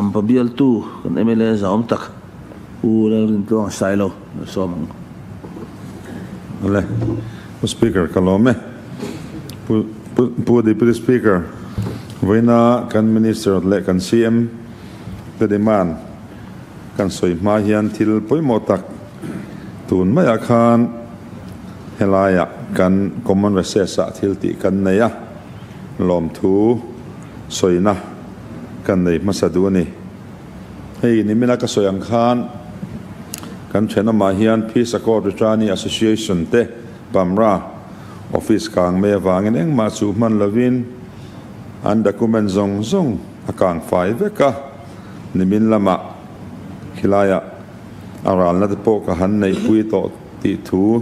Dampa bialtu kan mla zahawm tak Pu Lalrintluanga Sailo lo sawm ang. Awle, Pu Speaker ka lawm e. Pu Pu Deputy Speaker, vawiina kan Minister leh kan CM te demand kan sawi hma hian thil pawimawh tak tun maiah khan helaiah kan Common Recess ah thil tih kan nei a, lawmthu sawina kan nei hmasa duh a ni. Hei nimina ka sawi ang khan kan thenawmah hian Peace Accord Returning Association te Pamra office kang mai avangin engmah chuh hman lovin an document zawng zawng a kang fai vek a, nimin lamah khilaiah a ralna te pawh ka han neihpui tawh tih thu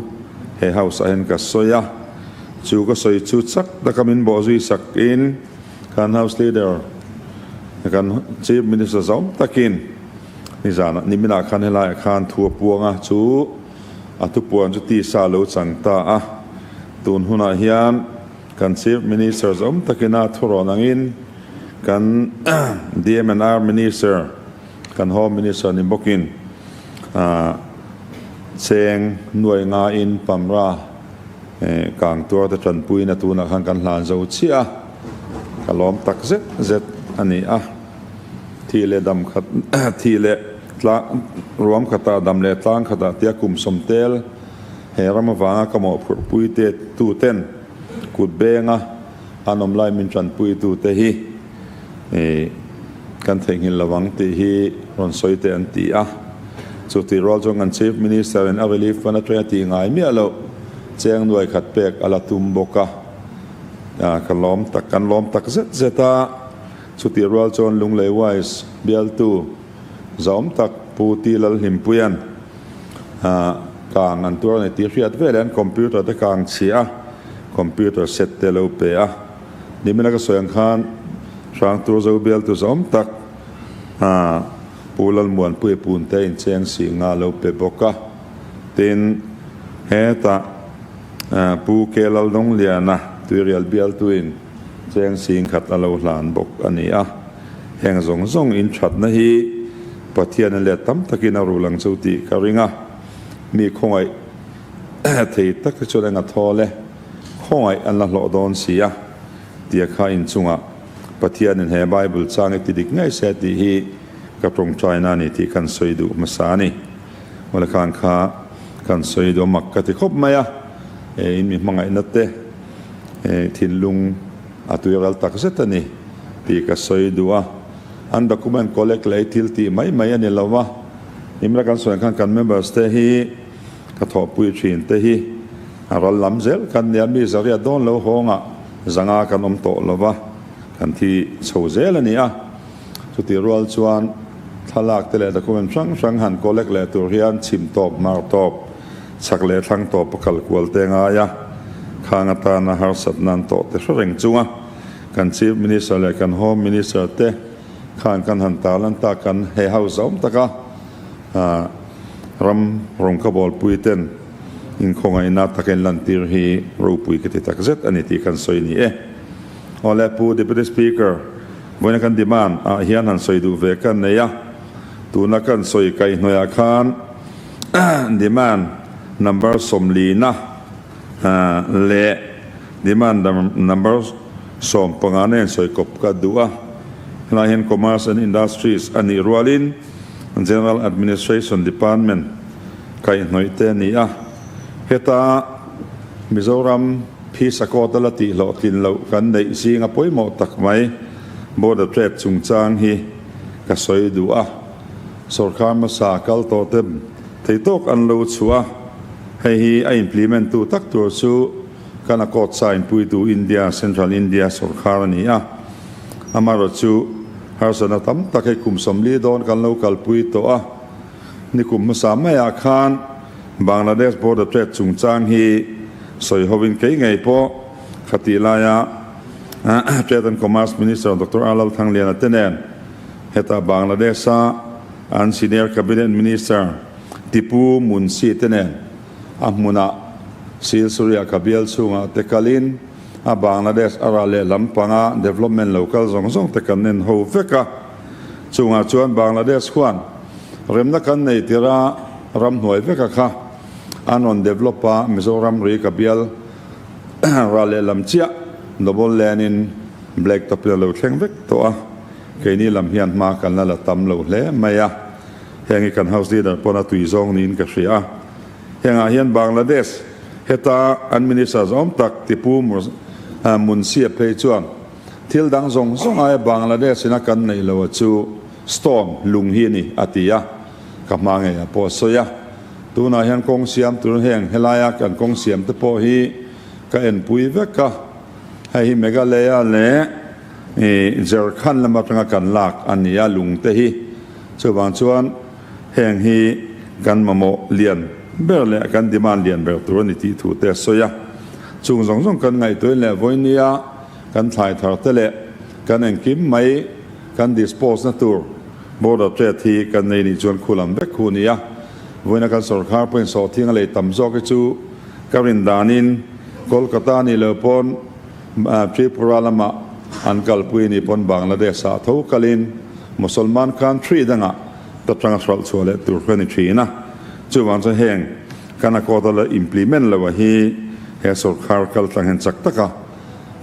he house ah hian ka sawi a, chu ka sawi chu chak taka min bawhzui sak in kan house leader kan chief minister zawm takin nizanah niminah khan helaiah khan thu a puang a, chu a thupuan chu tisa a lo chang ta a, tun hunah hian kan chief minister zawm takina thurawn angin kan DMNR minister kan home minister ni bawkin cheng nuai ngain Pamra kang tuar te tanpuina tunah khan kan hlan zo chiah a, ka lawm tak zet zet a ni a, thi leh dam khat thi leh tlang ruam khatah dam leh tlang khatah tia kum sawm tel he ram avanga ka mawhphurh pui te tu ten kut benga an awm lai min tanpui tu te hi kan theihnghilh lo ang tih hi rawn sawi teh an ti a. Chutih rual chuan kan Chief Minister in a relief fund atanga tih ngai miah loh cheng nuai khat pek a la tum bawk a. Ka lawm tak, kan lawm tak zet zet a. Chutih rual chuan Lunglei Wise bialtu zawm tak Pu T Lalhlimpuia'n kang an tuar a ni tih hriat veleh an computer te kang chhia a, computer set te lo pe a. Nimina ka sawi ang khan Hrangtur zo bialtu zawm tak Pu Lalmuanpuia Punte incheng si nga lo pe bawk a. Tin, hetah Pu K Laldongliana Tuirial bialtuin cheng sing khat a lo hlan bawk a ni a. Heng zawng zawng inthatna hi Pathian let tam takin a rul ang chu tih ka ring a. Mi khawngaih thei tak hi chuan eng a thawl e. Khawngaih an la hlawh dawn si a, tia kha inchungah Pathianin he Bible chang i ti dik ngei se tih hi ka tawngtaina a ni tih kan sawi duh hmasa a ni. Mawle khan kha kan sawi duh a mak ka ti khawp mai a, e in mi hmangaihna te e thinlung a tuiral tak zet a ni tih ka sawi duh a. An document collect leh thil tih mai mai a ni lo va, nimla kan sawi ang khan kan members te hi ka thawhpui thin te hi a ral lam zel kan nia, mi zariat dawn lo hawngah zanga kan awm tawh lo va, kan thi chho zel a ni a. Chutih rual chuan thlalak te leh document hrang hrang han collect leh tur hian chhim tawp, hmar tawp, chhak leh thlang tawp a kal kual te ngai a, khang atana harsat nan tawh te hre reng chunga kan Chief Minister leh kan Home Minister te khan kan han tarlan tak kan he house awm tak a. Ram rawng ka bawlpui ten inkhawngaihna takin lantir hi ropui ka ti tak zet a ni tih kan sawi ni e. Awle Pu Deputy Speaker, vawiina kan demand ah hian han sawi duh ve ka nei a, tuna kan sawi kaihhnawih ah khan demand number sawmlina leh demand number 15 na in sawi kawp ka duh a, helai hian Commerce and Industries a nih rualin, General Administration Department kaihhnawih te a ni a, heta Mizoram phisa court a la tih hlawhtlin loh kan neih zinga pawimawh tak mai Border Trade chungchang hi ka sawi duh a, sawrkar hmasa kal tawh te thei tawk an lo chhuah a, hei hi a implement tu tak tur chu kan a court sign puitu India, Central India sawrkar a ni a, amaherawhchu Harsatna tam tak hei kum 40 dawn kan lo kalpui tawh a, nikum hmasa maiah khan Bangladesh border trade chungchang hi sawi hovin kei ngei pawh khatih laia Trade and Commerce Minister Doctor R Lalthangliana te nen hetah Bangladesh-a an Senior Cabinet Minister Tipu Munshi te nen a hmunah Silsuria ka bial chhungah te kalin A Bangladesh a ral leh lam panga development lo kal zawng zawng te kan en ho vek a. Chungah chuan Bangladesh khuan remna kan nei tirh a ramhnuai veka kha an rawn develop a, Mizoram ri ka bial ral lehlam chiah double lane in black top in a lo thleng vek tawh a, keini lam hian hma kan la la tam lo hle mai a, heng hi kan house leader pawn a tui zawng niin ka hria a. Hengah hian Bangladesh heta an minister zawm tak Tipu Munshi-a phei chuan thil dang zawng zawng aia Bangladesh ina kan neih loh a chu stone, lung hi a ni a ti a, ka hma ngei a pawh a sawi a. Tunah hian kawng siam tur heng helaia kan kawng siam te pawh hi ka enpui vek a, hei hi Meghalaya leh Jharkhand lam atanga kan lak a ni a lung te hi. Chuvang chuan heng hi kan mamawh lian ber leh kan demand lian ber tur a ni tih thu te a sawi a. Chung zawng zawng kan ngaihtuahin leh vawinia kan thlai thar te leh kan engkim mai kan dispose na tur border trade hi kan nei nih chuan khu lam vek khu a ni a. Vawiina kan sorkar pawhin sawhthing a lei tam zawk hi chu ka rin danin Kolkata nih loh pawn Tripura lamah an kalpui a nih pawn Bangladesh ah tho kalin Musalman country dangah ta tanga hralh chhuah leh tur kha a ni thin a. Chuvang chuan heng kan accord a la implement lo a hi he sorkar kal tlang hian chak taka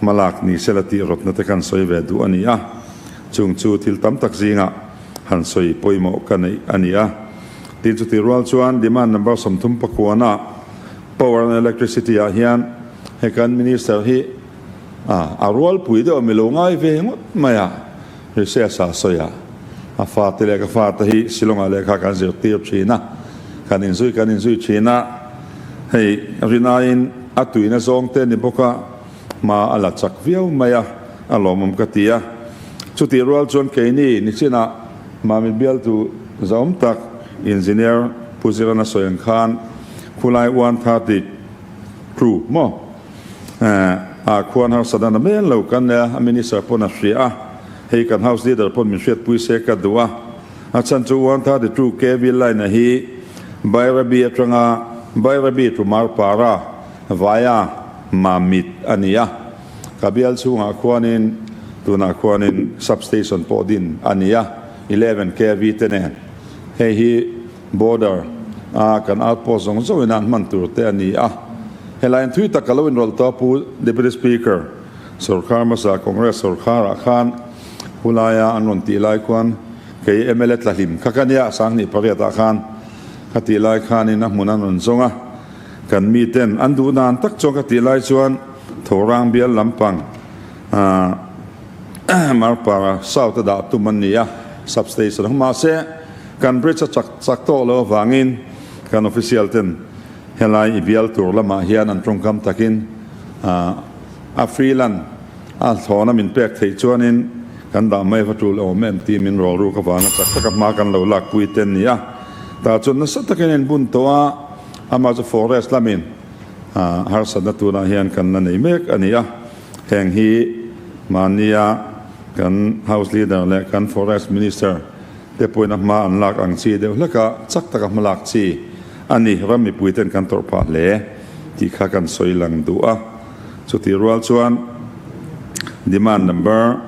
hmalak ni sela tih rawtna te khan sawi ve duh a ni a. Chung chu thil tam tak zingah han sawi pawimawh ka neih a ni a. Tin chutih rual chuan demand number 39 ah power and electricity ah hian he kan minister hi a rualpui deuh a mi lo ngai ve ngawt mai a. Recess ah sawi a, a fate leh ka fate hi Shillong-ah lehkha kan zirtir thin a, kan inzui kan inzui thin a, hei rinaiin a tuina zawng te ni bawk a, hma a la chak viau mai a, a lawmawm ka ti a. Chutih rual chuan keini nichinah Mamit bialtu zahawm tak Engineer Pu Zirana sawi ang khan khulai 132 maw? Ah khuan harsat a na mel lo kan nia, a minister pawn a hria a, hei kan house leader pawn min hriatpui se ka duh a, a chhan chu 132 KV line a hi Bairabi atanga Bairabi to Marpara via Mamit a ni a, ka bial chhungah khuanin tunah khuanin substation pawh din a ni a, 11 KV te nen hei hi Border a kan outpost zawng zawngin an hman tur te a ni a. Helaiin thui tak ka lo inrawlh tawh a Pu Deputy Speaker, sorkar hmasa Congress sorkarah khan hulaia an rawn tih lai khuan kei mla tla hlim kha ka nia 2008 ah khan ka tih lai khanin a hmun an rawn zawng a, kan miten an duh dan tak chuan ka tih lai chuan Thorang bial lampang Marpara South a dah tum an ni a, substation mahse Kan bridge a chak chak tawh lo avangin kan official ten helai i bial tur lamah hian an tawngkam takin a free lan a thlawna min pek theih chuanin kan dah mai va tul awm em tih min rawl ruk avanga chak taka hma kan lo lakpui te an ni a. Tah chuan nasa takin a inbun tawh a, amah chu forest lamin harsatna tunah hian kan la nei mek a ni a. Heng hi mahnia kan house leader leh kan forest minister te pawhin a hma an lak ang chi deuh hlek a, chak taka hma lak chi a ni. Ram mipui ten kan tawrh phah hle tih kha kan sawi lang duh a. Chutih rual chuan demand number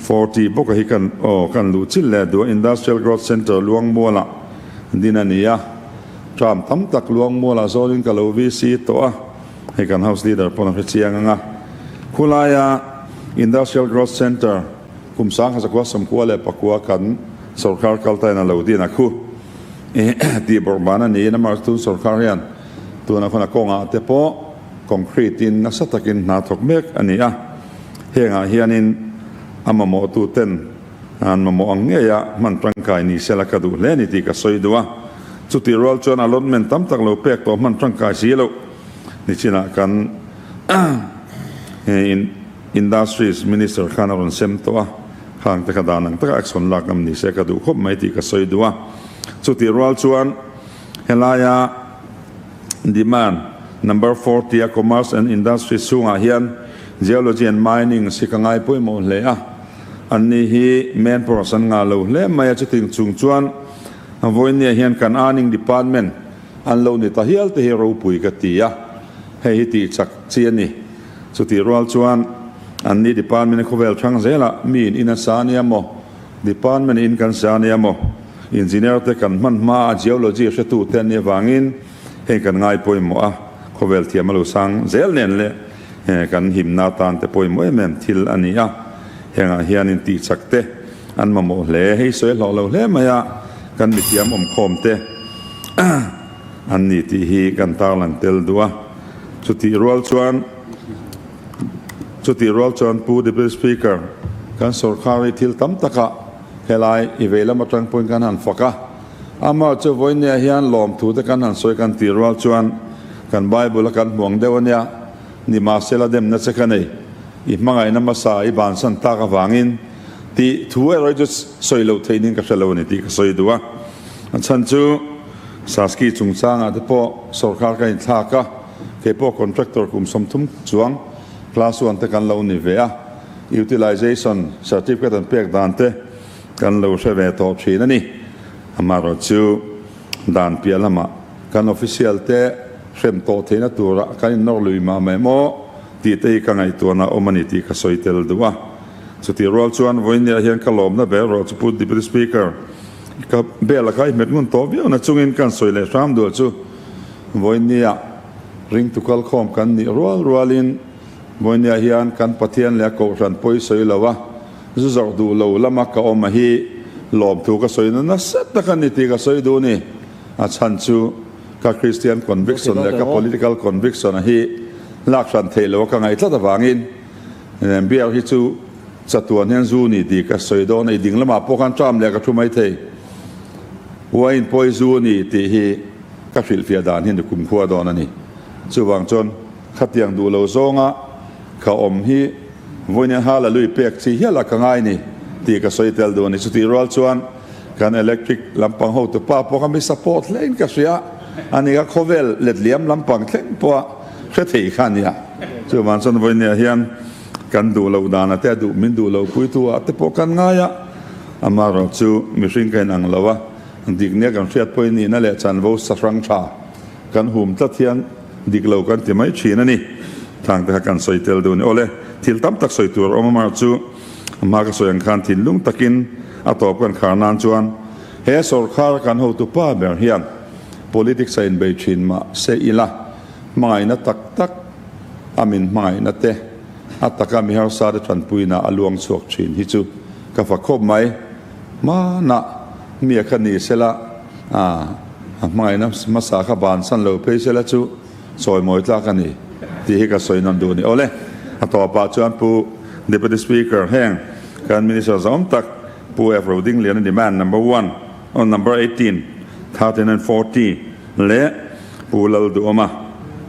40 bawka hi kan aw kan luh chilh leh duh a, Industrial Growth Centre Luangmualah din a ni a, tram tam tak Luangmualah zawnin ka lo VC tawh a, hei kan House Leader pawn a hre chiang ang a. Khulaia Industrial Growth Centre Kum 1994 kan sorkar kaltain a lo din a khu tih bawrhban a niin amah tun sorkar hian tuna khawn a kawngah te pawh concrete in nasa takin hna thawk mek a ni a. Hengah hianin a mamawhtu ten an mamawh ang ngeia hman tangkai ni sela ka duh hle a ni tih ka sawi duh a. Chutih rual chuan allotment tam tak lo pek tawh hman tangkai si loh nichinah kan in Industries Minister khan a rawn sem tawh a, khang te kha dan ang taka action lak ngam ni se ka duh khawp mai tih ka sawi duh a. Chutih rual chuan helaia demand number 40 a Commerce and Industries chhungah hian Geology and Mining hi ka ngai pawimawh hle a, anni hi manpower an ngah lo hle mai a, chuting chung chuan vawinia hian kan earning department an lo ni ta hial te hi ropui ka ti a, hei hi tih chak chi a ni. Chutih rual chuan anni department khawvel thang zelah miin in a sa ania maw, Department in kan sa ania maw? Engineer te kan hman hma a geology hretu te an nih avangin hei kan ngai pawimawh a, khawvel thiam a lo sang zel nen leh kan himna atan te pawimawh em em thil a ni a, hengah hian in tih chak te an mamawh hle. Hei sawi hlawh lo hle mai a, kan mithiam awmkhawm te an ni tih hi kan tarlang tel duh a, chutih rual chuan. Chutih rual chuan Pu Deputy Speaker, kan sorkar hi thil tam takah helai i vei lam atang pawhin kan han fak a. Amah chu vawinia hian lawmthu te kan han sawi kan tih rual chuan kan Bible a kan hmuang deuh ania, nimahsela demna che ka nei, i hmangaihna hmasa i bansan tak avangin tih thu erawh hi chu sawi loh theih nin ka hre lo a ni tih ka sawi duh a. A chhan chu Saski chungchangah te pawh sorkar ka inthlak a. Kei pawh contractor kum 30 chuang class one te kan lo ni ve a, utilization certificate an pek dan te kan lo hre ve tawh thin a ni. Amaherawh chu dan piah lamah kan official te hrem tawh theihna turah kan innawr lui mah mai maw tih te hi ka ngaihtuahna awm a ni tih ka sawi tel duh a. Chutih rual chuan vawinia hian ka lawmna ber erawh chu Pu Deputy Speaker ka bel a kai hmet ngun tawh viau na chungin kan sawi leh hram duh chu. Vawinia ringtu kalkhawm kan nih rual rualin Vawinia hian kan Pathian leh a Kohhran pawi sawi lo a, zu zawrh duh lo lama ka awm a hi lawmthu ka sawi na nasa tak a ni tih ka sawi duh ni. A chhan chu ka Christian conviction leh ka political conviction a hi lak hran theih lo a ka ngaih tlat avangin beer hi chu chatuan hian zu ni tih ka sawi dawn a, i ding lamah pawh khan tram leh ka thu maithei. Wine pawi zu ni tih hi Ka hrilhfiah dan hi nukum khua dawn a ni. Chuvang chuan khatiang duh lo zawnga ka awm hi vawiin hal a lui pek chi hial a ka ngai ni tih ka sawi tel duh a ni. Chutih rual chuan kan electric lampang hotu pa pawh kha mi support hlein ka hria a ni. Ka khawvel letliam lampang thleng pawha hre thei kha a nia. Chuvang chuan vawiin hian kan duh loh dan a te a duh min duh loh puitu ah te pawh kan ngai a, amaherawh chu mihring ka inang lo a. Dik nia kan hriat pawhin nihna leh chanvo sahrang tha kan hum tlat hian dik lo kan ti mai thin a ni. Thang te kha kan sawi tel duh a ni. Awle, thil tam tak sawi tur a awm a, chu a hma ka sawi ang khan thinlung takin a tawp kan khar nan chuan he sawrkhar kan hotu pa ber hian politics a inbei thin mah se ila hmangaihna tak tak a min hmangaihna te a taka mi harsa te tanpuina a luang chhuak thin hi chu ka fak khawp mai. Hmanah hmia kha ni sela, a hmangaihna hmasa kha bansan lo phei sela chu chawimawi tlak a ni tih hi ka sawi nawn duh a ni. Awle, a tawpah chuan Pu Deputy Speaker heng kan Minister zawm tak Pu F. Rodingliana demand number one oh number 18, 13 and 40 leh Pu Lalduhawma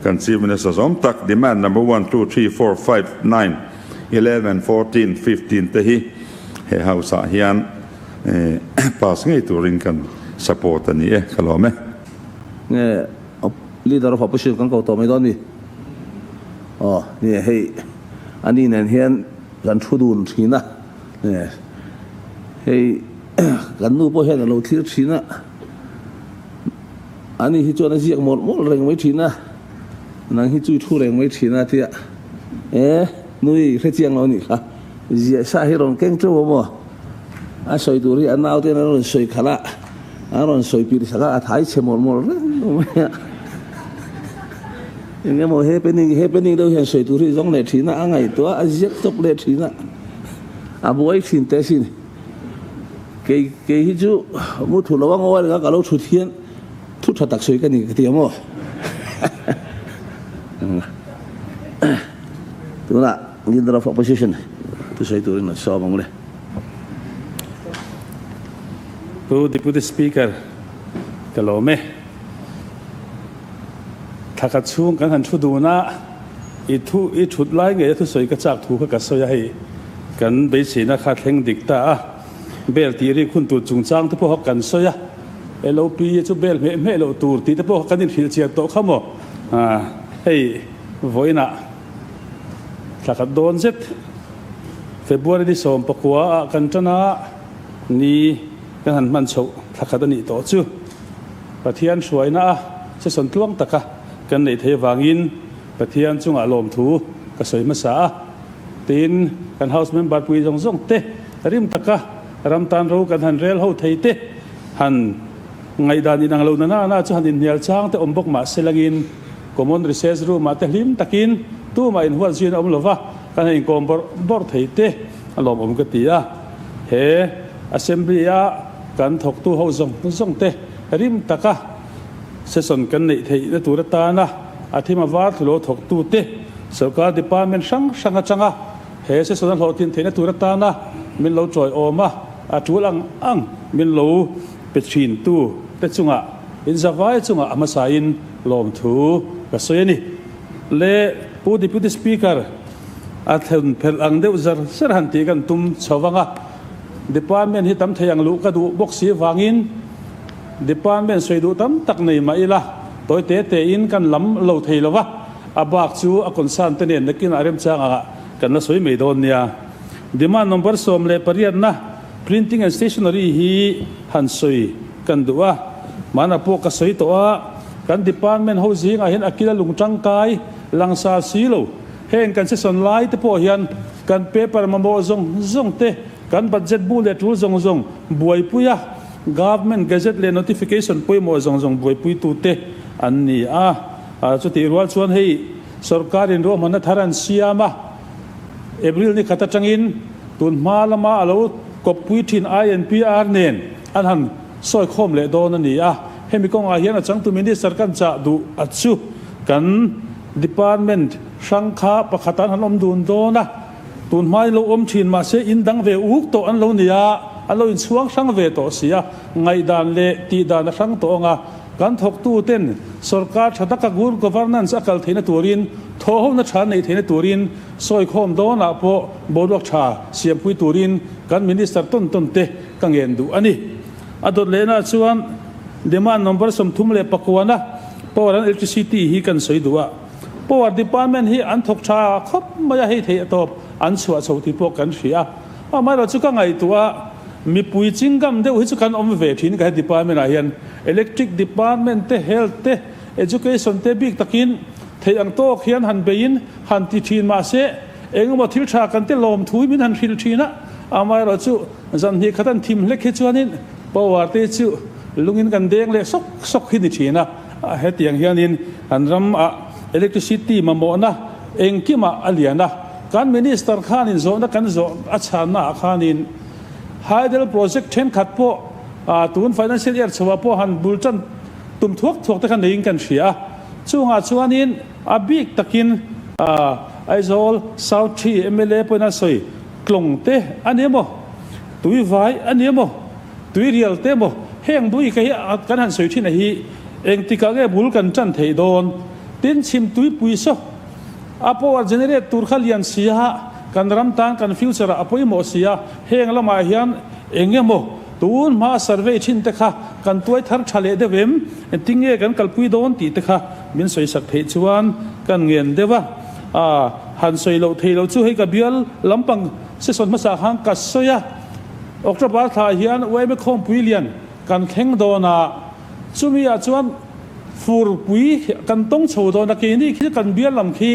kan Chief Minister zawm tak demand number one, two, three, four, five, nine, 11, 14, 15 te hi He house ah hian pass ngei turin kan support a ni e, ka lawm e. Nge leader of opposition kan ko tawh mai dawn mi? Aw ni e hei ani nen hian kan thu dun thin a, nge hei kan nu pawh hian a lo thlir thin a, ani hi chuan a ziak mawlh mawlh reng mai thin a, nang hi chu i thu reng mai thin a tia e nui hrechiang lo a nih kha. Ziah sa hi rawn keng teuh a maw? A sawi tur hi a naute in an rawn sawi khalh a, an rawn sawi pir sak a, a thai chhe mawlh mawlh reng mai a. Eng emaw happening happening deuh hian sawi tur hi zawng leh thin a, a ngaihtuah a, a ziak chawp leh thin a, a buai thin teh asin. Kei kei hi chu mu thu lo a ngawi reng a, ka lo thut hian thu tha tak sawi ka ni ka ti a maw? Tunah. Leader of Opposition thusawi turin an sawm ang le. Pu Deputy Speaker, ka lawm e. Thla khat chhung kan han thu dun a, i thu i thut lai ngei a thusawi ka chak thu kha ka sawi a, hei kan beiseina kha thleng dik ta a, bel tih rik hun tur chungchang te pawh kha kan sawi a, LOP chu bel hmeh hmeh loh tur tih te pawh kha kan inhrilh chian tawh kha maw? Hei vawiinah. Thla khat dawn zet February ni 19 ah kan tan a, ni kan han hman chhoh thla khat a nih tawh chu. Pathian hruaina a session tluang taka kan neih theih avangin Pathian chungah lawmthu ka sawi hmasa a. Tin, kan House member pui zawng zawng te rim taka ram tan ro kan han rel ho thei te han ngaihdan inang lo na na na chu han inhnial chang te awm bawk mah se langin common recess room ah te hlim takin tumah inhuat zuiin a awm lova kan han inkawm bawrh bawrh thei te a lawmawm ka ti a. He assembly a kan thawktu ho zawng zawng te rim taka session kan neih theihna tur atana a thim a var thlulo thawktute sorkar department hrang hrang atanga he session a hlawhtlin theihna tur atana min lo tawiawm a, a tul ang ang min lo pe thintu te chungah inzavai chungah a hmasain lawmthu ka sawi a ni. Le Pu Deputy Speaker, a thlen phelh ang deuh zar zar han tih kan tum chho vang a, department hi tam thei ang luh ka duh bawk si vangin department sawi duh tam tak nei mah ila tawi te tein kan lam lo thei lo va, a bak chu a concern te nen nakinah remchang angah kan la sawi mai dawn nia. Demand number 18 na printing and stationery hi han sawi kan duh a, hmanah pawh ka sawi tawh a, kan department ho zingah hian a kila lung tangkai langsar si lo. Heng kan session lai te pawh hian kan paper mamawh zawng zawng te, kan budget bu leh tul zawng zawng buaipui a, Government Gazette leh Notification pawimawh zawng zawng buaipuitu te an ni a. Chutih rual chuan hei sorkarin ruahmanna thar an siam a, April ni khat atangin tun hma lama a lo kawppui thin INPR nen an han sawi khawm leh dawn a ni a. Hemi kawngah hian a changtu Minister kan chah duh a chu kan Department hrang kha pakhat an han awm dun dawn a, tun hmain lo awm thin mahse in dang ve uk tawh an lo ni a, an lo inchhuang hrang ve tawh si a, ngaihdan leh tihdan a hrang tawh ang a, kan thawktu ten sorkar tha taka good governance a kal theihna turin thawhhona tha neih theihna turin sawikhawm dawnah pawh boruak tha siampui turin kan Minister tawn tawn te ka ngen duh a ni. A dawt lehna chuan demand number 39 a power and electricity hi kan sawi duh a, power department hi an thawk tha khawp mai a, hei theih a tawp an chhuah chho tih pawh kan hria a, amaherawh chu ka ngaihtuah a mipui chingam deuh hi chu kan awm ve thin ka he department ah hian electric department te health te education te bik takin theih ang tawk hian han beiin han ti thin mahse engemaw thil tha kan te lawm thu hi min han hrilh thin a, amaherawh chu Zan hnih khat an thim hlek hi chuanin power te chu lungin kan deng leh sawk sawk hi ni thin a, hetiang hianin kan ram ah electricity mamawhna engkimah a lian a, kan minister khanin zawhna kan zawh a chhanna ah khanin hydel project thenkhat pawh tun financial year chhoah pawh han bul tan tum thuak thuak te kha neiin kan hria a, chungah chuanin a bik takin Aizawl South 3 mla pawhin a sawi. Tlawng te a ni emaw, tui vai a ni emaw, tui rial te emaw, heng bui ka hi kan han sawi thin a hi engtikah nge bul kan tan theih dawn? Tin, chhim tuipui saw a power generate tur kha lian si a, kan ram tan kan future ah a pawimawh si a, heng lamah hian eng emaw tun hma survey thin te kha kan tuai thar tha leh deuh em? Engtin nge kan kalpui dawn tih te kha min sawisak theih chuan kan ngen deuh a. A han sawi loh thei lo chu hei ka bial lampang session hmasa khan ka sawi a, October thla hian YMA khawmpui lian kan thleng dawn a, chumi ah chuan furpui kan tawng chho dawn a, keini khi kan bial lam khi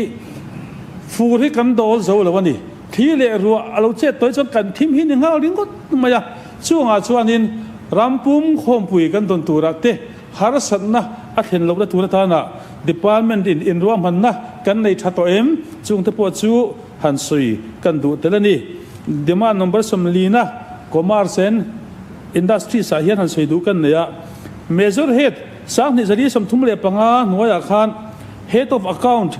fur hi kan dawl zo lo a ni, thli leh ruah a lo chet tawh hi chuan kan thim hi ni nghal ringawt mai a, chungah chuanin rampum khawmpui kan dawn turah te Harsatna a thlen lohna tur atana Department in inruahmanna kan nei tha tawh em? Chungte pawh chu han sawi kan duh tel a ni. Demand number 40 na Commerce and Industries ah hian han sawi duh kan nei a. Major Head 2435 hnuaiah khan Head of Account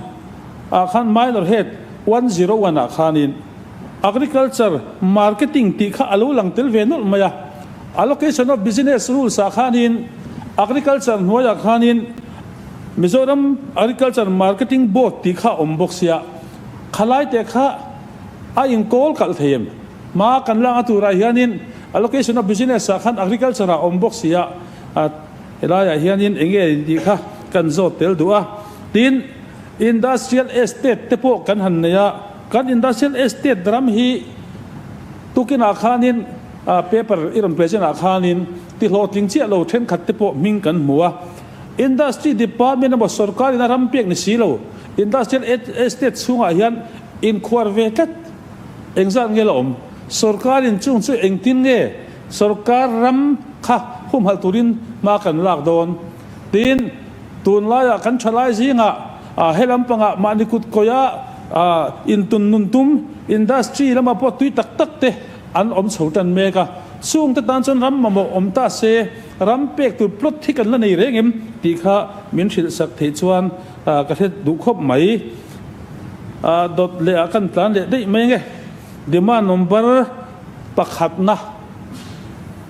ah khan Minor Head 101 ah khanin Agriculture Marketing tih kha a lo lang tel ve nawlh mai a. Allocation of Business Rules ah khanin Agriculture hnuaiah khanin Mizoram Agriculture Marketing Board tih kha a awm bawk sia, khalai te kha a inkawl kalh thei em? Hma kan lak a turah hianin Allocation of Business ah khan Agriculture ah a awm bawk sia, helaiah hianin eng nge tih kha kan zawt tel duh a. Tin, Industrial Estate te pawh kan han nei a, kan Industrial Estate ram hi tukinah khanin, Paper i rawn present ah khanin ti hlawhtling chiah lo thenkhat te pawh hming kan hmu a. Industry Department emaw sorkar in a ram pek ni si lo, Industrial Estate chhungah hian inkhuar ve tlat engzat nge la awm? Sorkarin chung chu engtin nge sorkar ram kha humhalh turin hma kan lak dawn? Tin, tunlaiah kan thalai zingah he lampangah mahni kut kawia intun nun tum industry lamah pawh tui tak tak te an awm chho tan mek a. Chungte tan chuan ram mamawh awm ta se ram pek tur plot hi kan la nei reng em tih kha min hrilh sak theih chuan ka hre duh khawp mai. Dawt leh ah kan tlan leh daih mai nge. Demand number pakhatna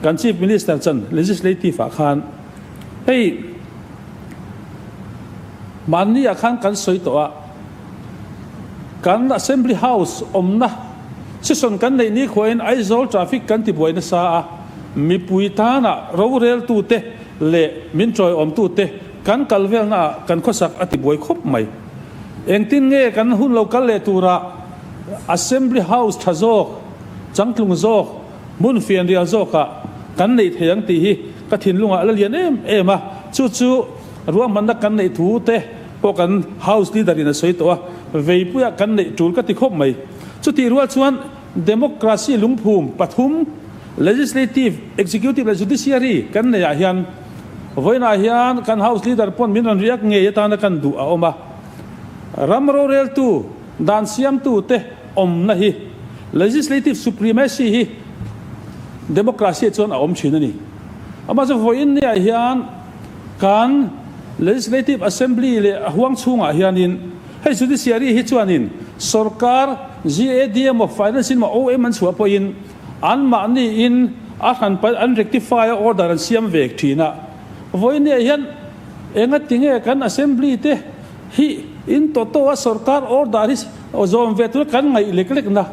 kan Chief Minister chuan Legislative ah khan hei mahni ah khan kan sawi tawh a, kan Assembly House awmna session kan neih ni khuain Aizawl traffic kan ti buai nasa a, mipui tana roreltute leh min tawiawmtute kan kal velna ah kan khawsak a ti buai khawp mai. Engtin nge kan hun lo kal leh turah Assembly House tha zawk, changtlung zawk, hmun fianrial zawkah kan neih thei ang tih hi ka thinlungah a la lian em em a, chu chu ruahmanna kan neih thu te pawh kan House Leader in a sawi tawh a, veipuiah kan neih tul ka ti khawp mai. Chutih rual chuan Democracy lungphum pathum, Legislative, Executive leh Judiciary kan neihah hian vawiinah hian kan House Leader pawn min rawn riak ngei atana kan duh a awm a, ram roreltu, Dan siamtute awmna hi Legislative Supremacy hi Democracy ah chuan a awm thin a ni. Amah chu vawiin niah hian kan Legislative Assembly leh a huang chhungah hianin hei Judiciary hi chuanin sorkar GAD emaw Finance in emaw OM an chhuah pawhin anmahniin a hran an rectify a order an siam ve thin a. Vawiin niah hian engatinge kan Assembly te Hi in toto a sorkar order hi zawm ve tura kan ngaih lek lek na.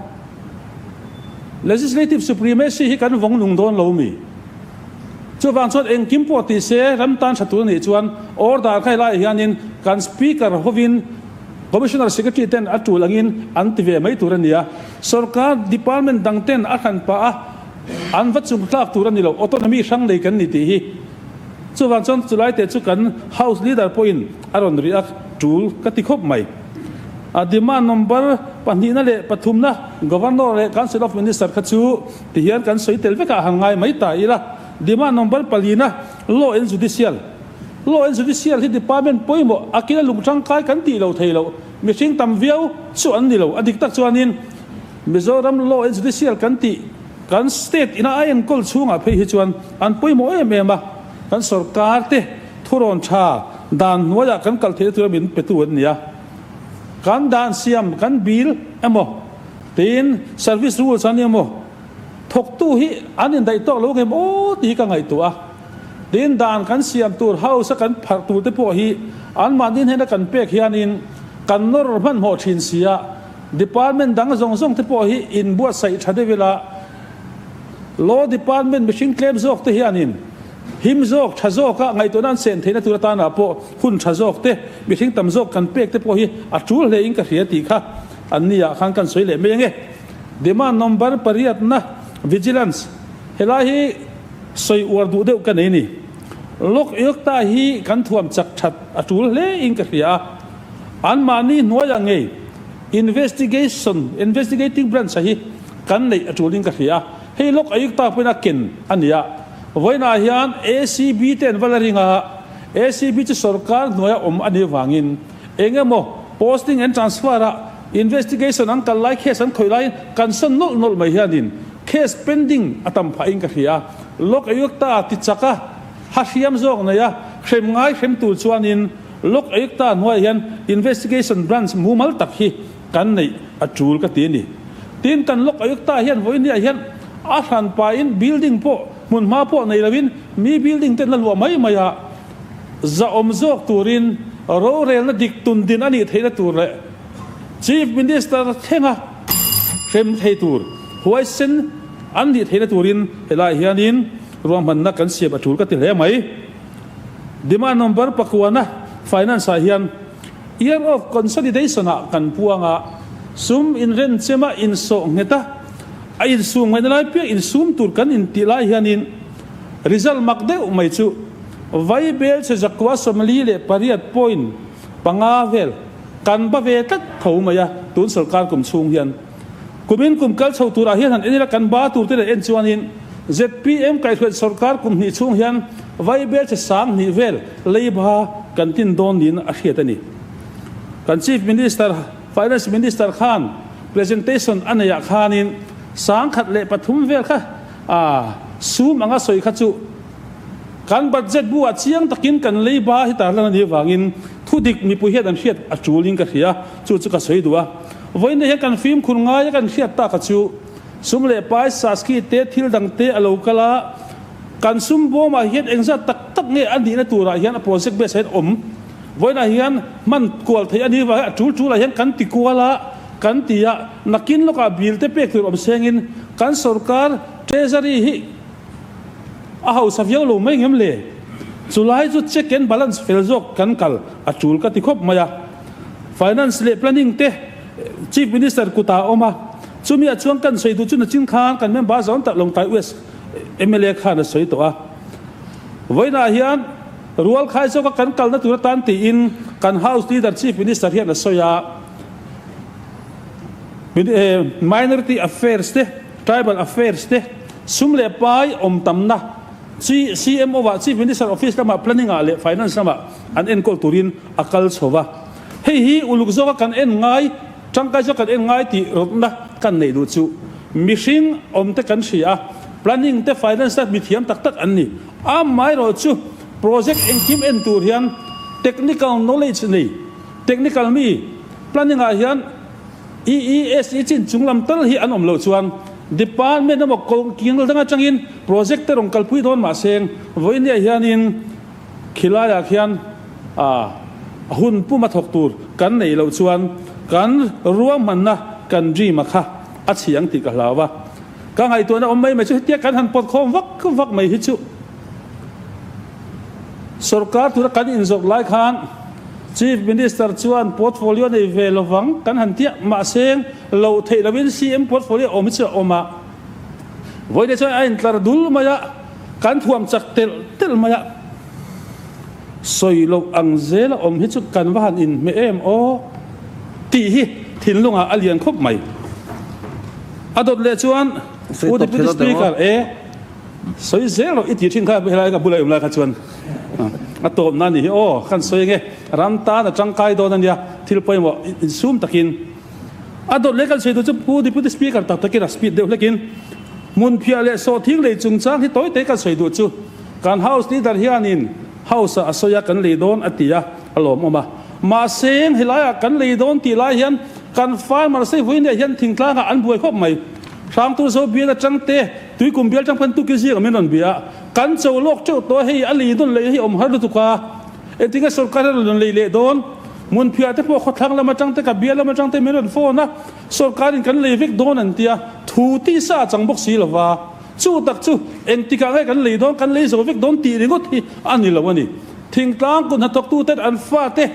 Legislative supremacy hi kan vawng nung dawn lo mi. Chuvang chuan engkim pawh ti se ram tan tha tur anih chuan order kha helaiah hianin kan speaker hovin commissioner secretary ten a tul angin an ti ve mai tur a ni a. Sorkar department dang ten a hran pah a an va chung tlak tur a ni lo. Autonomy hrang nei kan ni tih hi. Chuvang chuan chulai te chu kan House Leader pawhin a rawn rih a, tul ka ti khawp mai. A demand number pahnihna leh pathumna Governor leh Council of Minister kha chu tihian kan sawi tel vekah han ngai mai ta ila. Demand number palina Law and Judicial Law and Judicial hi department pawimawh a kila lung tangkai kan tih lo thei loh mihring tam viau chu an ni lo. A dik tak chuanin Mizoram Law and Judicial kan tih Kan state ina a enkawl chhungah phei hi chuan an pawimawh em em a, kan sorkar te thurawn tha dan hnuaiah kan kal theihna tura min petu an ni a. Kan dan siam, kan bill emaw tiin service rules an emaw thawktu hi an indaih tawk lo ngem aw tih hi ka ngaihtuah a. Tin dan kan siam tur house a kan pharh tur te pawh hi anmahni hnena kan pek hianin kan nawr hmanhmawh thin si a, Department dang zawng zawng te pawh hi inbuatsaih tha deuh ila, Law Department mihring tlem zawk te hianin him zawk, tha zawka ngaihtuahna an sen theihna tur atanah pawh hun tha zawk te, mihring tam zawk kan pek te pawh hi a tul hle in ka hria tih kha an ni ah khan kan sawi leh mai ange. Demand number pariatna Vigilance, Helai hi sawi uar duh deuh ka nei ni. Lok Yokta hi kan thuam chak that a tul hle in ka hria a. Anmahni hnuaiah ngei investigation, investigating branch a hi kan neih a tulin ka hria a, hei lawk Ayukta pawhin a ken a ni a. Vawiinah hian ACB te an va la ring a, ACB chu sorkar hnuaia awm a nih avangin eng emaw posting and transfer ah investigation an kal lai case an khawih laiin kan sawn nawlh nawlh mai hianin case pending a tam phahin ka hria a. Lawk Ayukta ti chak a, ha hriam zawk nei a, hrem ngai hrem tur chuanin Lok Ayukta hnuaiah hian Investigation Branch mumal tak hi kan neih a tul ka ti a ni. Tin, kan Lok Ayukta hian vawiiniah hian a hran pahin building pawh hmunhma pawh nei loin mi building ten la luah mai mai a, zahawm zawk turin rorelna dik tun din a nih theihna tur leh Chief Minister thlenga hrem thei tur huaisen an nih theihna turin helaiah hianin ruahmanna kan siam a tul ka ti hle mai. Demand number pakuana Finance ah hian Year of Consolidation ah kan puang a, sum inrenchem a insawh nghet a, a insum ngaihna lai piah insum tur kan intih lai hianin result mak deuh mai chu vai bel che zakua 48 point panga vel kan ba ve tlat tho mai a tun sorkar kum chhung hian. Kumin kum kal chho turah hian han en ila kan ba tur te leh en chuanin zpm kaihhruaih sorkar kum hnih chhung hian vaibel che sang hnih vel leiba kan tin dawn niin a hriat a ni. Kan Chief Minister, Finance Minister khan presentation a neihah khanin 1003 vel kha sum anga sawi kha chu kan budget bu ah chiang takin kan leiba hi tarlan a nih avangin thudik mipui hian an hriat a tulin ka hria, chu chu ka sawi duh a. Vawiin hian kan fimkhur ngai a kan hriat tak a chu sum leh pai saski te thil dang te a lo kal a, kan sum bawmah hian engzat tak tak nge a nihna turah hian a project base ah hian awm. Vawiinah hian hman kual theih a nih vangin a tul tulah hian kan ti kual a, kan ti a, nakin lawkah bill te pek tur awm sengin kan sorkar treasury hi a hausa viau lo mai ngem le? Chulai chu check and balance fel zawk kan kal a tul ka ti khawp mai a. Finance leh Planning te Chief Minister kutah a awm a, chumi ah chuan kan sawi duh chu nachin khan kan member zawn tak Lawngtlai West mla khan a sawi tawh a. Vawiinah hian rual khai zawka kan kalna tur atan tiin kan House Leader Chief Minister hian a sawi a, Minority Affairs te, Tribal Affairs te, sum leh pai awm tamna chi CMO ah Chief Minister Office lamah Planning ah leh Finance lamah an enkawl turin a kal chho va. Hei hi uluk zawka kan en ngai, tangkai zawk kan en ngai tih rawtna kan neih duh chu mihring awmte kan hria a, planning te finance te mithiam tak tak an ni. Amaherawhchu project engkim en tur hian technical knowledge nei, technical mi, planning ah hian EESE chin chung lam tal hi an awm loh chuan department emaw kawng dang atangin project te rawn kalpui dawn mahse vawinia hianin Khilaiah khian a hun puma thawk tur kan neih loh chuan kan ruahmanna kan dream a kha a chhi ang tih ka hlau a. Ka ngaihtuahna awm mai mai chu hetia kan han pawt khawm vak vak mai hi chu sorkar tura kan inzawrh lai khan Chief Minister chuan portfolio nei ve lovang kan han tia mahse loh theih lovin CM portfolio awm hi chu a awm a. Vawiin chuan a intlar dul mai a. Kan thuam chak telh telh mai a, sawi loh ang zel a awm hi chu kan va han inhmeh em aw tih hi thinlungah a lian khawp mai. A dawt leh chuan Pu Deputy Speaker e, sawi zel rawh i tih thin kha helai ka bula i awm lai kha chuan a tawpna a nih hi aw, kan sawi ange ram tan a tangkai dawn a nia, thil pawimawh insum takin. A dawt leh kan sawi duh chu Pu Deputy Speaker tak takin a speed deuh hlekin Hmunphiah leh sawhthing lei chungchang hi tawi te kan sawi duh chu kan House Leader hianin House ah a sawi a kan lei dawn a ti a, a lawmawm a. Mahse helaiah kan lei dawn tih lai hian kan farmer sei vawiin leh hian thingtlangah an buai khawp mai. Hrangtur zo bial atang te, Tuikum bial atang pawhin tuki zingah min rawn bia a, kan cho lawk teuh tawh a, hei a lei nawn lei hi awm har lutuk a, engtinge sorkar hian rawn lei leh dawn? Hmunphiah te pawh khawthlang lam atang te ka bial lam atang te min rawn phone a, Sorkarin kan lei vek dawn an tia, thu tisa a chang bawk si lova, chu tak chu engtikah nge kan lei dawn, kan lei zo vek dawn tih ringawt hi a ni lo a ni. Thingtlang kut hnathawktuten an fate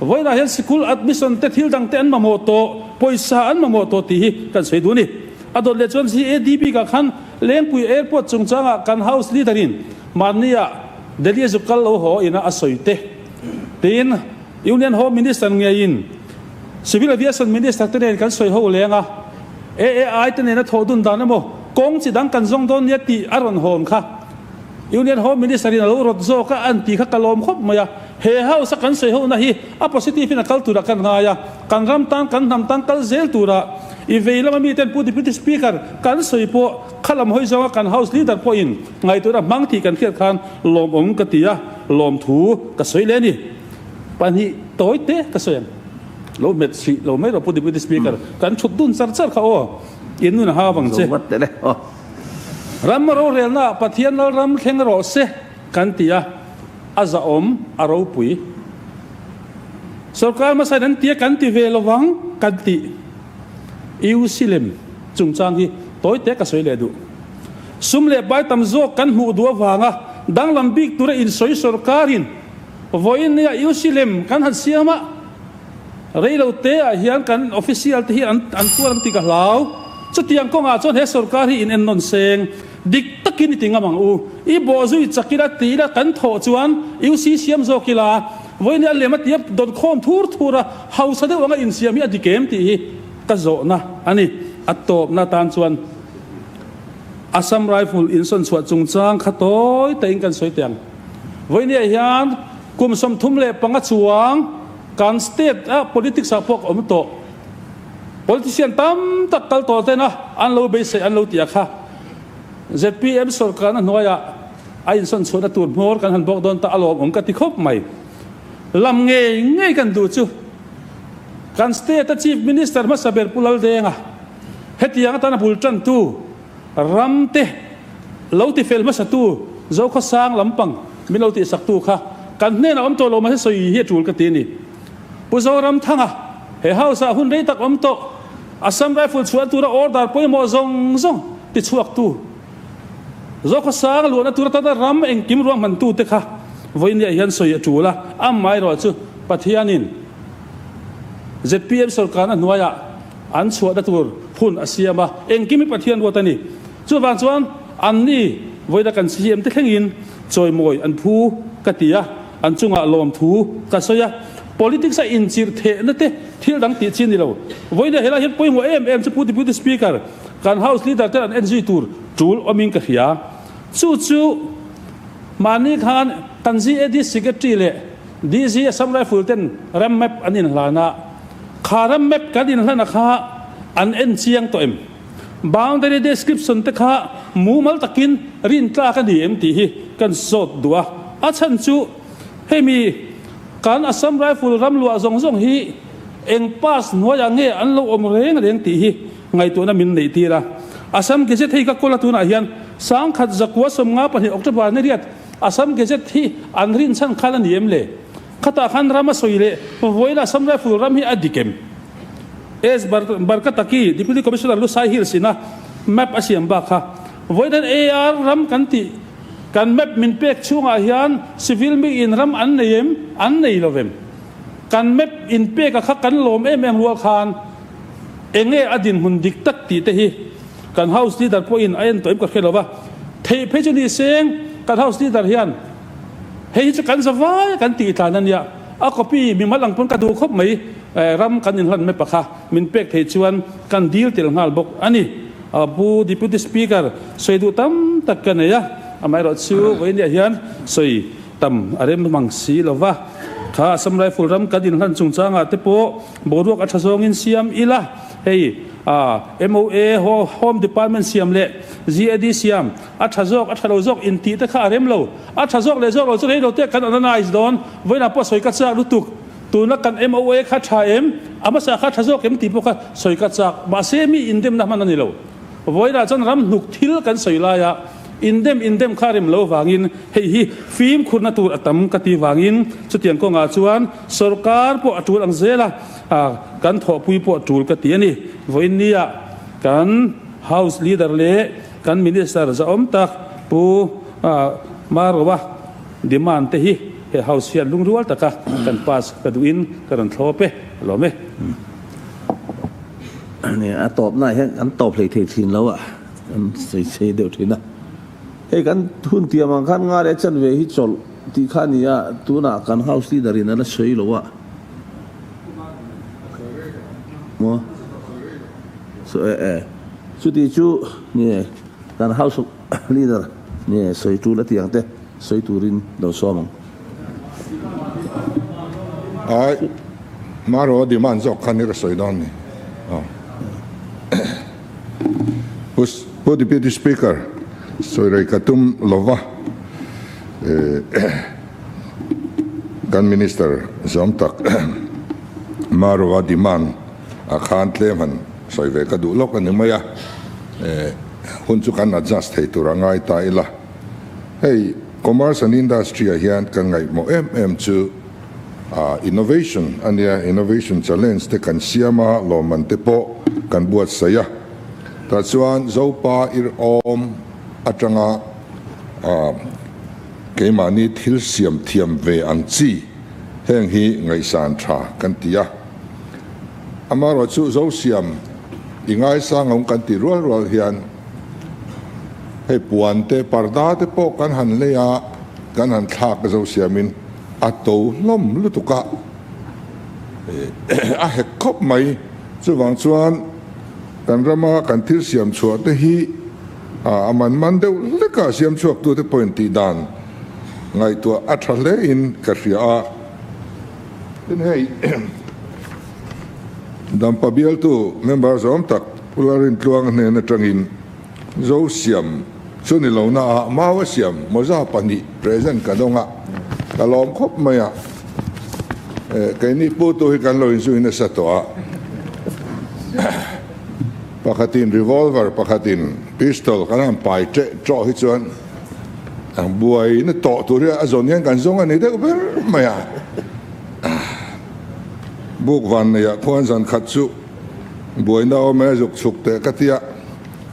vawiinah hian sikul admission te thil dang te an mamawh tawh, pawisa an mamawh tawh tih hi kan sawi duh a ni. A dawt leh chuan GADB kah khan Lengpui Airport chungchangah kan House Leader-in mahnia Delhi a zuk kal lo haw ina a sawi te tiin Union Home Minister ngeiin Civil Aviation Minister te nen kan sawi ho leng a, AAI te nena thawh dun dan emaw kawng chi dang kan zawng dawn nia tih a rawn hawn kha Union Home Minister in a lo rawt zawk a an tih kha ka lawm khawp mai a. He House a kan sawi ho na hi a positive in a kal turah kan ngai a, kan ram tan kan hnam tan kal zel turah i vei lama mi ten Pu Deputy Speaker kan sawi pawh kha lam hawi zawnga kan House Leader pawhin ngaihtuahna hmang tih kan hriat khan lawmawm ka ti a, lawmthu ka sawi leh a ni. Pahnih tawi te ka sawi ang. Lo hmet hrih lo mai rawh Pu Deputy Speaker. Kan thut dun char char kha aw. In nun a hau vang che. Ram rorelna ah Pathian lal ram thleng rawh se kan ti a, a zahawm, a ropui. Sorkar hmasa in an ti a kan ti ve lovang kan ti. UC lem chungchang hi tawi te ka sawi leh duh. Sum leh pai tam zawk kan hmuh duh avanga danglam bik tura insawi sorkarin Vawiin nia UC lem kan han siam a, reilo te ah hian kan official te hi an an tuar ang tih ka hlau. Chutiang kawngah chuan he sorkar hi in ennawn seng dik takin i ti ngam ang u. I bawhzui chak ila ti ila kan thawh chuan UC siam zawk ila vawiin nia lem a tia dawn khawm thur thur a, hausa deuh anga insiam hi a dik em tih hi. ka zawhna a ni. A tawpna atan chuan Assam Rifle insawn chhuah chungchang kha tawi tahin kan sawi teh ang. Vawinia hian kum 35 chuang kan state a politics ah pawh ka awm tawh. Politician tam tak kal tawh ten a an lo beisei an lo tih a kha. Zpm sorkarna hnuaiah a insawn chhuahna tur hmawr kan han bawk dawn ta a lawmawm ka ti khawp mai. Lam ngei ngei kan duh chu kan state a Chief Minister hmasa ber Pu Laldenga hetiang atana bul tantu ram te lo ti fel hmasa tu Zokhawsang lampang min lo tihsak tu kha kan hnenah awm tawh lo mahse sawi hi a tul ka ti a ni. Pu Zoramthanga he house ah hun rei tak awm tawh Assam Rifle chhuah tura order pawimawh zawng zawng ti chhuak tu Zokhawsang luahna tur atana ram engkim ruahmantu te kha vawinia hian sawi a tul a, amaherawh chu Pathianin zpm sorkarna hnuaiah an chhuahna tur hun a siam a, engkim hi Pathian ruat a ni. Chuvang chuan anni vawiina kan CM te thlengin chawimawi an phu ka ti a, an chungah lawmthu ka sawi a, politics a inchirh thehna te thil dang tih chi a ni lo. Vawiina helai hian pawimawh em em chu Pu Deputy Speaker, Kan House Leader ten an en zui tur tul awmin ka hria. Chu chu mahni khan kan GAD Secretary leh DG Assam Rifle ten ram map an inhlan a, kha ram map kan inhlana kha an en chiang tawh em? Boundary description te kha mumal takin rintlak a ni em tih hi kan zawt duh a. A chhan chu hemi kan Assam Rifle ram luah zawng zawng hi eng pass hnuaiah nge an lo awm reng reng tih hi Ngaihtuahna min neih tir a. Assam Gazette hei ka kawl a tunah hian 1952 October ni riat Assam Gazette hi an rin chhan khan a ni em le? Khatah khan ram a sawi leh vawiin Assam Rifle ram hi a dik em? S. Barkataki, Deputy Commissioner Lusai Hills ina map a siam bak kha vawiin hian AR ram kan tih kan map min pek chhungah hian civil mi in ram an nei em? An nei lo vem? Kan map in pek a kha kan lawm em em rual khan Enge a dinhmun dik tak tih te hi kan House Leader pawhin a en tawh em ka hre lo va, theih phei chu ni seng kan House Leader hian hei hi chu kan za vai a kan tih tlan a nia, a copy mimal ang pawn ka duh khawp mai, ram kan inhlan map a kha min pek theih chuan kan dil tel nghal bawk a ni. Pu Deputy Speaker sawi duh tam tak ka nei a, amaherawh chu vawiin hian sawi tam a rem mang si lo va, kha Assam Rifle ram kan inhlan chungchangah te pawh boruak a tha zawngin siam ila, hei MOA Home Department siam leh GAD siam a tha zawk a tha lo zawk intih te kha a rem lo, a tha zawk leh zawk lo chu rei lo te kan analyse dawn, vawiinah pawh sawi ka chak lutuk, tuna kan MOA kha tha em, a hmasa kha tha zawk em tih pawh kha sawi ka chak, mahse mi indemna hman a ni lo. Vawiinah chuan ram hnuk thil kan sawi laia indem indem kha rem lo vangin hei hi fimkhurna tur a tam ka ti vangin chutiang kawngah chuan sorkar pawh a tul ang zel a, kan thawhpui pawh a tul ka ti a ni. Vawiin nia kan House Leader leh kan Minister zahawm tak Pu Maroa demand te hi he House hian lungrual taka kan pass ka duhin ka rawn thlawp e, a lawm e. A tawpnaah hian kan tawp hlei thei thin lo a, kan sawi chei deuh thin a. Hei kan hun tiam ang khan nga leh chanve hi chawlh tih kha a ni a, tunah kan House Leader in a la sawi lo a. Maw? Sawi e e. Chuti chu nge kan House Leader nge sawi tul a ti ang te sawi turin lo sawm ang. Ai, Maro demand zawk kha ni ka sawi dawn ni. Pu Deputy Speaker, sawi rei ka tum lova, kan Minister zawm tak Maro-a demand ah khan tlem han sawi ve ka duh lawk a ni mai a, hun chu kan adjust thei tur a ngai ta ila. Hei Commerce and Industry ah hian kan ngaihmawh em em chu innovation a nia, innovation challenge te kan siam a, lawmman te pawh kan buatsaih a. Tah chuan Zopa Irhawm atanga keimahni thil siam thiam ve ang chi heng hi ngaihsan tha kan ti a. Amaherawhchu Zosiam i ngaisang awm kan tih rual rual hian, Hei puan te, parda te pawh kan han lei a, kan han thlak zo siamin a to hlawm lutuk a, a hek khawp mai. Chuvang chuan kan rama kan thil siam chhuah te hi a man man deuh hleka siam chhuaktute pawhin tih dan ngaihtuah a tha hle in ka hria a. Tin hei Dampa bialtu member zawm tak Pu Lalrintluanga hnen atangin Zo siam chu ni lo na a, mau a siam mawza pahnih present ka dawng a, ka lawm khawp mai a. Keini putu hi kan lo inzui nasa tawh a, pakhatin revolver pakhatin pistol kan han pai teh tawh hi chuan buaina tawh tur hi a zawn hian kan zawng a ni deuh ber mai a. Buk van neiah khuan zan khat chu Buaina awm e zuk chhuk teh ka tia,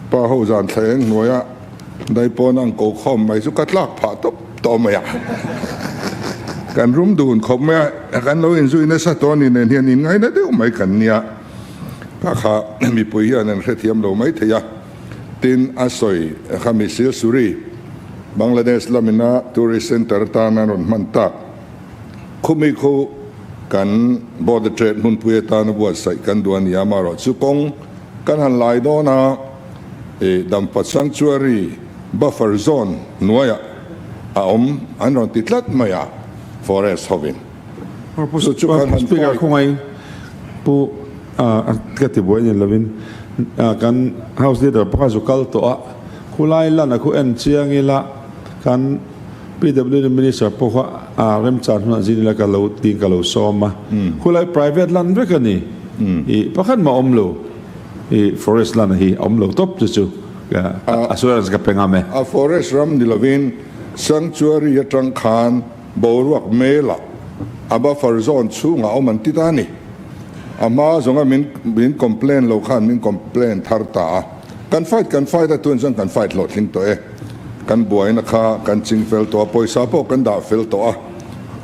pa ho zan thla eng hnuaia dai pawn ang ko khawm mai chu ka tlak phah tawp tawh mai a. Kan rum dun khawp mai a, kan lo inzui nasa tawh a ni nen hian inngaina deuh mai kan nia. Kha kha mipui hian an hrethiam lo mai thei a, tin a sawi kha mi Silsuri, Bangladesh lamina tourist centre atana an rawn hman tak. Khumi khu kan border trade hmunpui atana buatsaih kan duh a ni a, amaherawh chu kawng kan han lai dawn a, i Dampa Sanctuary buffer zone hnuaiah a awm an rawn ti tlat mai a, forest hovin. Chu chu kan han Speaker khawngaih Pu ka ti buai ni lovin kan House Leader pakhat zu kal tawh a, khulai lan a khu en chiang ila kan PWD Minister pawh kha a remchan hunah zin ila ka lo tiin ka lo sawm a, khulai private land vek a ni, i pakhat mah awm lo, i forest land hi a awm lo tawp chu chu assurance ka pe ngam e. A forest ram ni lovin sanctuary atang khan boruak melah a buffer zone chhungah awm an ti ta a ni. A hma zawnga min min complain lo khan min complain thar ta a, kan fight kan fight a tun chuan kan fight hlawhtling tawh e. Kan buaina kha kan ching fel tawh a, pawisa pawh kan dah fel tawh a,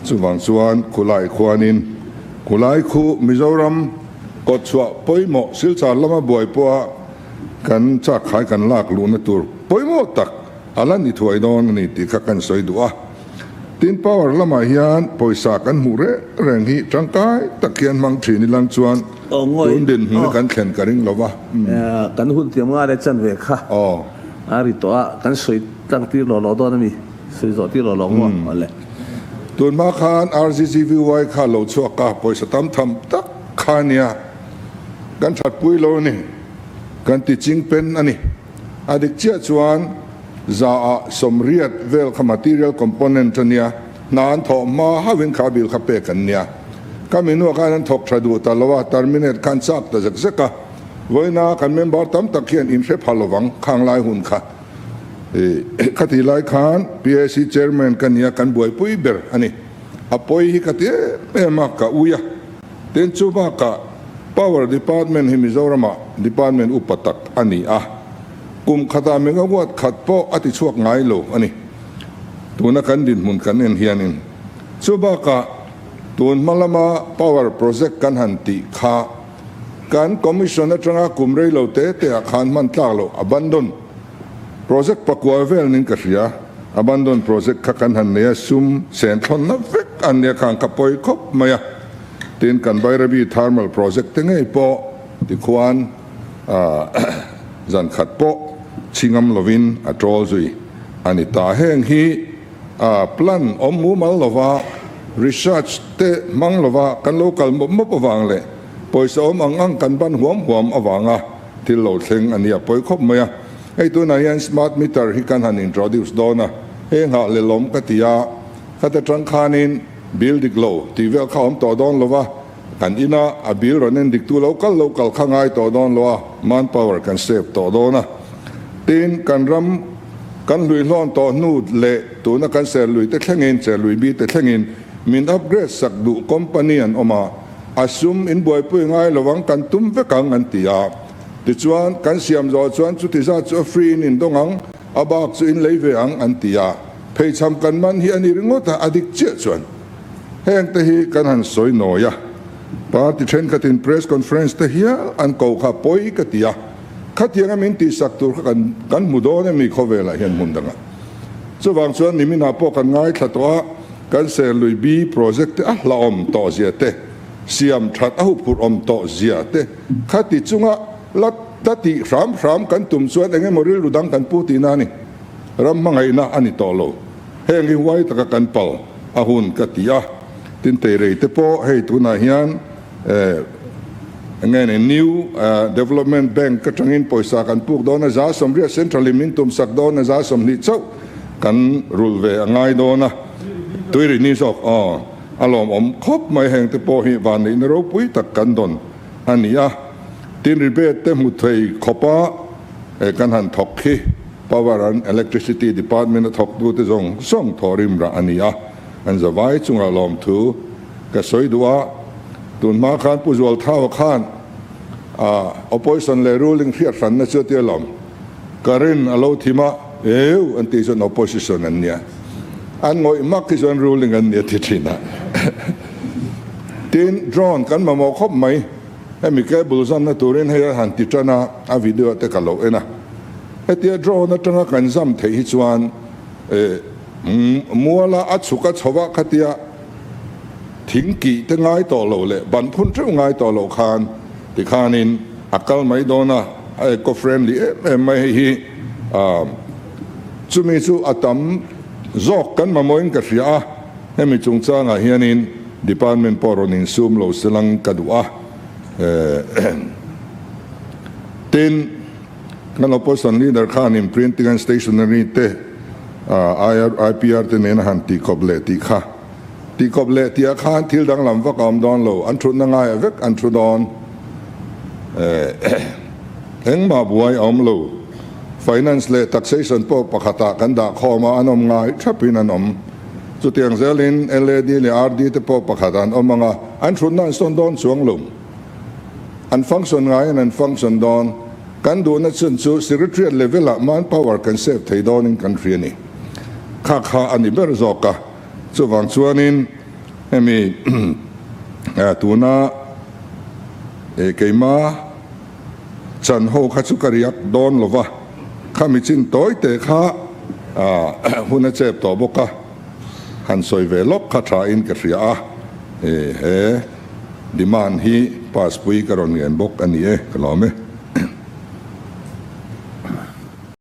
chuvang chuan khulai khuanin khulai khu Mizoram kawtchhuah pawimawh Silchar lama buai pawha kan chakkhai kan lak luhna tur pawimawh tak a la ni thuai dawn a ni tih kha kan sawi duh a. Tin power lamah hian pawisa kan hmuh reng reng hi tangkai tak hian hmang thin ilang chuan tun dinhmun hi kan thlen ka ring lo va. Kan hun tiam ngai le chan ve kha. A ri tawh a, kan sawi tlang tir lawh lawh dawn a mi? Sawi zawh tir lawh lawh maw? Awle. Tun hma khan RGGVY kha lo chhuak a, pawisa tam tham tak kha a nia. Kan thatpui lo a ni. Kan ti ching pen a ni. A dik chiah chuan za ah 80 vel kha material component a nia. Hna an thawh hma hauhin kha bill kha pek an nia. Ka minu ah khan an thawk tha duh ta lo a, terminate khan chak ta zek zek a. Vawiina kan member tam tak hian in hre pha lovang khang lai hun kha. Khatih lai khan PAC chairman ka nia kan buaipui ber a ni. A pawi hi ka ti em em a, ka ui a. Tin chu bakah Power Department hi Mizoramah department upa tak a ni a. Kum khatah megawatt khat pawh a ti chhuak ngai lo a ni. Tuna kan dinhmun kan en hianin chu bakah tun hma lama power project kan han tih kha Kan Commission atanga kum rei lo te te ah khan hman tlak loh abandon project pakua vel nin ka hria. Abandon project kha kan han nei a, sum sen thlawnna vek an nia khan ka pawi khawp mai a. Tin, kan Bairabi thermal project te ngei pawh tikhuan zan khat pawh chhingam lovin a tawl zui a ni ta. Heng hi plan awm mumal lova, research te hmang lova kan lo kal mawp mawp avang leh Pawisa awm ang ang kan ban huam huam avanga thil lo thleng a nia pawi khawp mai a. Hei tunah hian smart meter hi kan han introduce dawn a, hei nghah lelawm ka ti a, khata tang khanin bill dik lo tih vel kha awm tawh dawn lo va, kan ina a bill rawn en diktu lo kal lo kal kha ngai tawh dawn lo a, manpower kan save tawh dawn a. Tin, kan ram kan hluihlawn tawh hnu leh tuna kan serlui te thlengin, serlui bi te thlengin min upgrade sak duh company an awm a, A sum in buaipui ngai lo ang, kan tum vek ang an ti a. Tichuan, kan siam zawh chuan chuti zat chu a free in in dawng ang, a bak chu in lei ve ang an ti a. Pheichham kan man hi a ni ringawt a, a dik chiah chuan. Heng te hi kan han sawi nawi a. Party thenkhatin press conference te hial an ko kha pawi ka ti a. Khatianga min tihsak tur kha kan kan hmu dawn emi khawvelah hian hmun dangah. Chuvang chuan niminah pawh kan ngaithla tawh a. Kan Serlui B project te a hlauhawm tawh zia te, siam that a huphurh awm tawh zia te kha ti chunga la ta tih hram hram kan tum chuan eng emaw rilru dang kan pu tihna a ni. Ram hmangaihna a ni tawh lo. Heng hi huai taka kan pal a hun ka ti a. Tin teirei te pawh hei tunah hian enge ni New Development Bank atangin pawisa kan puk dawn a, 180 Central in min tumsak dawn a, 20 chauh kan rulh ve a ngai dawn a. Tuirini zawk aw a lawmawm khawp mai heng te pawh hi vanneihna ropui tak kan dawn a ni a. Tin rebate te hmu thei khawpa kan han thawk khi Power and Electricity Department a thawktute zawng zawng thawhrim rah a ni a, an zavai chungah lawmthu ka sawi duh a. Tun hma khan Pu Zualthaua khan opposition leh ruling hriat hranna chu a ti alawm. Ka rin a lo thim a, eu an tih chuan opposition an nia, an ngawih mak hi chuan ruling an nia ti thin a. Tin, drone kan mamawh khawp mai. Hemi cable zamna turin hei a han ti tan a, a video te ka lo en a. Hetia drone atanga kan zam theih hi chuan muala a chhuk a chho a khatia thing kih te ngai tawh lo leh ban phun theuh ngai tawh loh khan tikhanin a kal mai dawn a, a eco friendly em em mai hei hi. Chumi chu a tam zawk kan mamawhin ka hria a, hemi chungchangah hianin department pawh rawn insum lo se lang ka duh a. Tin, kan opposition leader khanin printing and stationery te IPR te nen a han tihkawp leh tih kha. Tihkawp leh tihah khan thil danglam vak a awm dawn lo, an thutna ngaiah vek an thu dawn. Engmah buai a awm lo. Finance leh taxation pawh pakhatah kan dah khawm a, an awm ngai thapin an awm. Chutiang zelin LAD leh RD te pawh pakhatah an awm ang a, an thutna an sawn dawn chuang lo. An function ngaiin an function dawn. Kan duhna chhun chu Secretariat level ah manpower kan save thei dawnin kan hria ni. Kha kha a ni ber zawk a. Chuvang chuanin hemi tuna keima chan ho kha chu ka riak dawn lo va, khami chin tawi te kha hun a chep tawh bawk a, han sawi ve lawk kha tha in ka hria a, he demand hi pass pui ka rawn ngen bawk a ni e, ka lawm e.